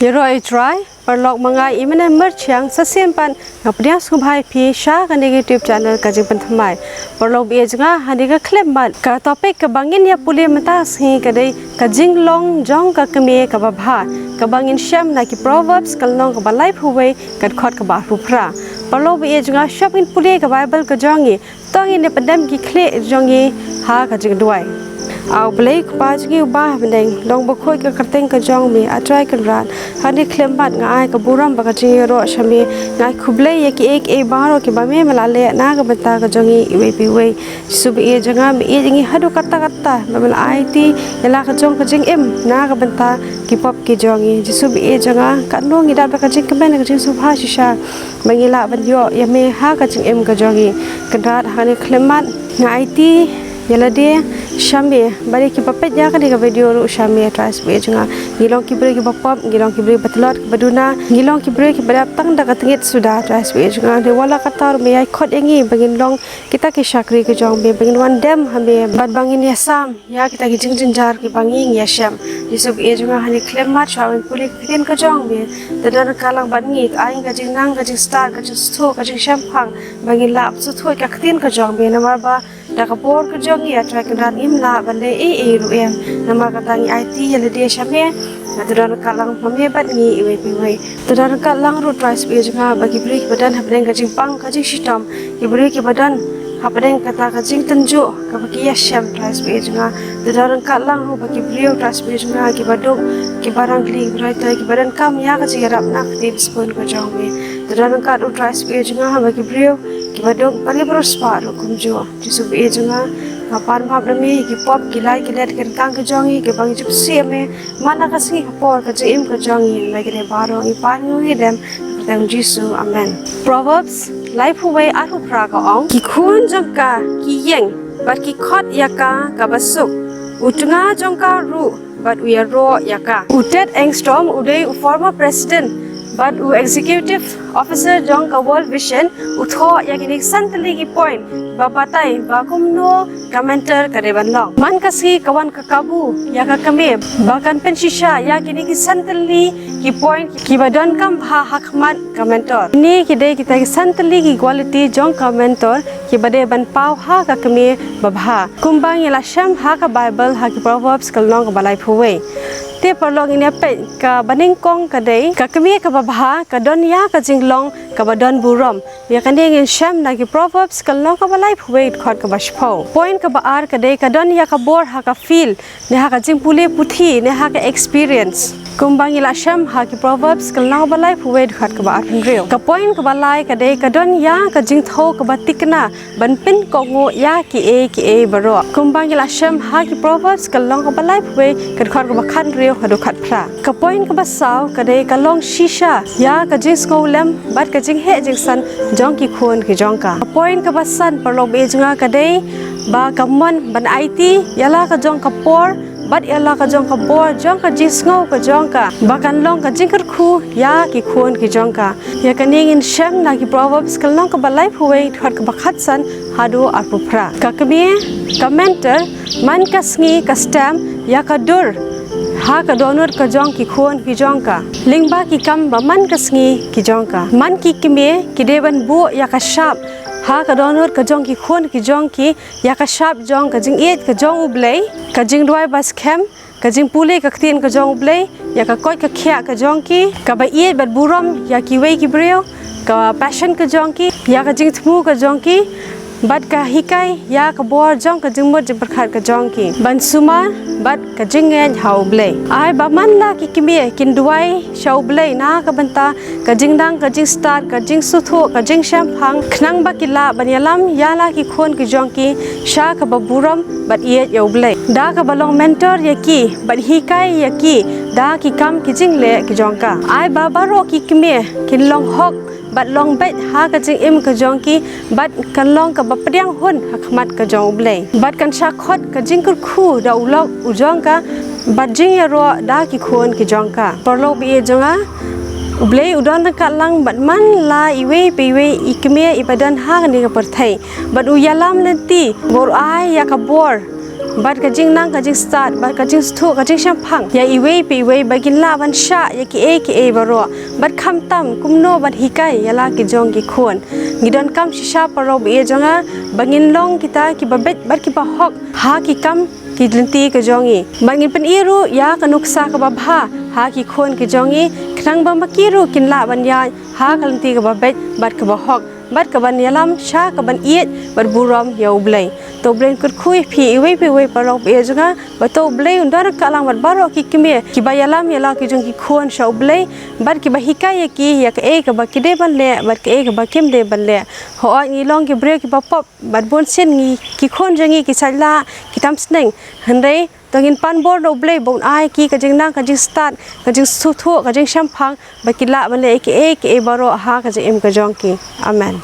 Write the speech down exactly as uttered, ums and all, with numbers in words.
Ïaroh ïa u Trai, paralok, ma nga i Mane Myrchiang, sa shisien pat nga pdiang sngewbha ïa phi sha kane ka YouTube channel Ka Jingpynthymmai. Paralok baieit jong nga, ha kane ka khyllipmat ka topic kaba ngin ïa pule mynta ka sngi ka dei ka jinglong jong ka kmie kaba bha, kaba ngin shem na ki Proverbs ka lynnong kaba laiphew wei ka dkhot kaba arphew phra. Paralok baieit jong nga, shuwa ba ngin pule ka Bible ka jong ngi, to ngin ïa pyndem ki khlieh jong ngi ha ka jingduwai. A U Blei Kpa jong ngi uba ha bneng, long bakhuid ka kyrteng ka jong me, A Trai Kynrad. Ha kane ka khyllipmat nga ai ka burom bad ka jingïaroh sha me, nga ai khublei ïa kiei kiei baroh kiba me me la leh na ka bynta ka jong ngi iwei pa iwei. Jisu baieit jong nga, me ïeit ïa ngi haduh katta katta, ba me la aiti ïa la ka jong ka jingim na ka bynta ki pop ki jong ngi. Jisu baieit jong nga, katno ngi dap da ka jingkmen, ka jingsngewbha shisha ba ngi lah ban ïoh ïa me ha ka jingim ka jong ngi. Kynrad, ha kane ka khyllipmat nga aiti ïa lade sha me, bad ïa kiba peit ïa kane ka video ruh sha me, Trai Jisu baieit jong nga. Ngi long ki briew kiba pop, ngi long ki briew ba tlot, kiba duna, ngi long ki briew kiba dap tang da ka tngit suda, Trai Jisu baieit jong nga. Dei wat la katta ruh me ïai khot ïa ngi ba ngin long kita ki shakri ka jong me, ba ngin wan dem ha me bad ba ngin ïasam ïa kita ki jingjynjar kiba ngi ngi ïashem. Jisu baieit jong nga, ha kane ka khyllipmat shuwa ba ngin pule ka ktien ka jong me, to don ryngkat lang bad ngi, ai ka jingnang, ka jingstad, ka jingstad, ka jingshemphang, ba ngin lah ban sngewthuh ka ktien ka jong me, namar ba da ka bor ka jong ngi, A Trai Kynrad, ngim lah ban leh ei ei ruh em. Namar kata ngi aiti ïa lade sha me, to don ryngkat lang ma me bad ngi iwei pa iwei. To don ryngkat lang ruh, Trai Jisu baieit jong nga, bad ki briew kiba don ha pdeng ka jingpang ka jingshitom, ki briew kiba don ha pdeng kata ka jingtynjuh kaba ki ïashem, Trai Jisu baieit jong nga. To don ryngkat lang ruh bad ki briew, Trai Jisu baieit jong nga, kiba duk, kiba rangli, kiba roi toi, kiba donkam ïa ka jingïarap na ka ktien spun ka jong me. To don ryngkat ruh, Trai Jisu baieit jong nga, bad ki briew kiba duk bad kiba riewspah ruh kumjuh. Jisu baieit jong nga, nga pan map na me ïa ki pop, ki lai ki let, ki ryngkang ka jong ngi kiba ngi ju pyrshah ïa me man la ka sngi ka por, ka jingim ka jong ngi. Namar kine baroh ngi pan, ngi ïa dem ha ka kyrteng Jisu. Amen. Proverbs laiphew wei arphew phra ka ong, ki khun jong ka ki ïeng bad ki khot ïa ka kaba suk, u tnga jong ka ruh bad u ïaroh ïa ka. U Ted Engstrom, u dei u former president bad u executive officer jong ka World Vision, u thoh ïa kine ki san tylli ki point ba batai ba kumno ka mentor ka dei ban long. Man ka sngi ka wan ka kabu ïa ka kmie ba kan pynshisha ïa kine ki san tylli ki point kiba donkam bha ha khmat ka mentor. Kine ki dei kita ki san tylli ki quality jong ka mentor kiba dei ban paw ha ka kmie babha. Kumba ngi la shem ha ka Bible ha ki Proverbs ka lynnong kaba laiphew wei. Te paralok, ngin ïa peit kaba nyngkong ka dei ka kmie kaba bha ka don ïa ka jinglong kaba don burom. Ïa kane ngin shem na ki Proverbs ka lynnong kaba laiphew wei, dkhot kaba shiphew. Point kaba ar ka dei ka don ïa ka bor ha ka field, ne ha ka jingpule puthi, ne ha ka experience. Kumba ngi la shem ha ki Proverbs ka lynnong kaba laiphew wei, dkhot kaba arphew hynriew. Ka point kaba lai ka dei ka don ïa ka jingthew kaba thikna ban pynkohnguh ïa kiei kiei baroh. Kumba ngi la shem ha ki Proverbs ka lynnong kaba laiphew wei, ka dkhot kaba khathynriew haduh khatphra. Ka point kaba saw ka dei ka long shisha ïa ka jingsngewlem bad ka jingheh jingsan jong ki khun ki jong ka. Ka point kaba san, paralok baieit jong nga, ka dei ba ka mon ban aiti ïa la ka jong ka por bad ïa la ka jong ka bor jong ka jingsngew ka jong ka, ba kan long ka jingkyrkhu ïa ki khun ki jong ka. Ïa kane ngin shem na ki Proverbs ka lynnong kaba laiphew wei, dkhot kaba khatsan haduh arphew phra. Ka kmie, ka mentor, man ka sngi ka stem ïa ka dur ha ka dohnud ka jong ki khun ki jong ka, lyngba ki kam ba man ka sngi ki jong ka. Man ki kmie ki dei ban buh ïa ka shap ha ka dohnud ka jong ki khun ki jong ki, ïa ka shap jong ka jingïeit ka jong U Blei, ka jingduwai ba skhem, ka jingpule ka ktien ka jong U Blei, ïa ka koit ka khiah ka jong ki, kaba ïeit bad burom ïa kiwei ki briew, ka passion ka jong ki, ïa ka jingthmu ka jong ki, bad ka hikai ïa ka bor jong ka jingmut jingpyrkhat ka jong ki, ban sumar bad ka jingngeit ha U Blei. Ai ba man la ki kmie kin duwai sha U Blei na ka bynta ka jingnang, ka jingstad, ka jingsngewthuh, ka jingshemphang, khnang ba ki lah ban ïalam ïa la ki khun ki jong ki sha kaba burom bad ïeit ïa U Blei, da kaba long mentor ïa ki bad hikai ïa ki da ki kam ki jingleh ki jong ka. Ai ba baroh ki kmie kin long hok bad long beit ha ka jingim ka jong ki, bad kan long kaba pdiang hun ha khmat ka jong U Blei, bad kan shah khot ka jingkyrkhu da u lok u jong ka, bad jingïaroh da ki khun ki jong ka. Paralok baieit jong nga, U Blei u don ryngkat lang bad man la iwei pa iwei i kmie iba don ha kane ka pyrthei, bad u ïalam lynti, bad u ai ïa ka bor bad ka jingnang ka jingstad bad ka jingsngewthuh ka jingshemphang ïa iwei pa iwei ba kin lah ban shah ïa kiei kiei baroh, bad khamtam kumno ban hikai ïa la ki jong ki khun. Ngi donkam shisha paralok ba ïeit jong nga ba ngin long kita kiba beit bad kiba hok ha ki kam ki lynti ka jong ngi. Bad ngin pyni ruh ïa ka nuksa kaba bha ha ki khun ki jong ngi, khnang ba ma ki ruh kin lah ban ïaid ha ka lynti kaba beit bad kaba hok, bad kaban ïalam sha kaban ïeit bad burom ïa U Blei. To U Blei un kyrkhu ïa phi iwei pa iwei paralok ba ïeit jong nga, bad to U Blei un don ryngkat lang bad baroh ki kmie kiba ïalam ïa la ki jong ki khun sha U Blei, bad kiba hikai ïa ki ïa kaei kaba ki dei ban leh bad kaei kaba kim dei ban leh. Hooid, ngi long ki briew kiba pop bad bunsien ngi, ki khun jong ngi ki sait lah, ki tam sneng. Hynrei to ngin pan bor na U Blei ba un ai ki ka jingnang ka jingstad, ka jingsngewthuh, ka jingshemphang, ba ki lah ban leh kiei kiei baroh ha ka jingim ka jong ki. Amen.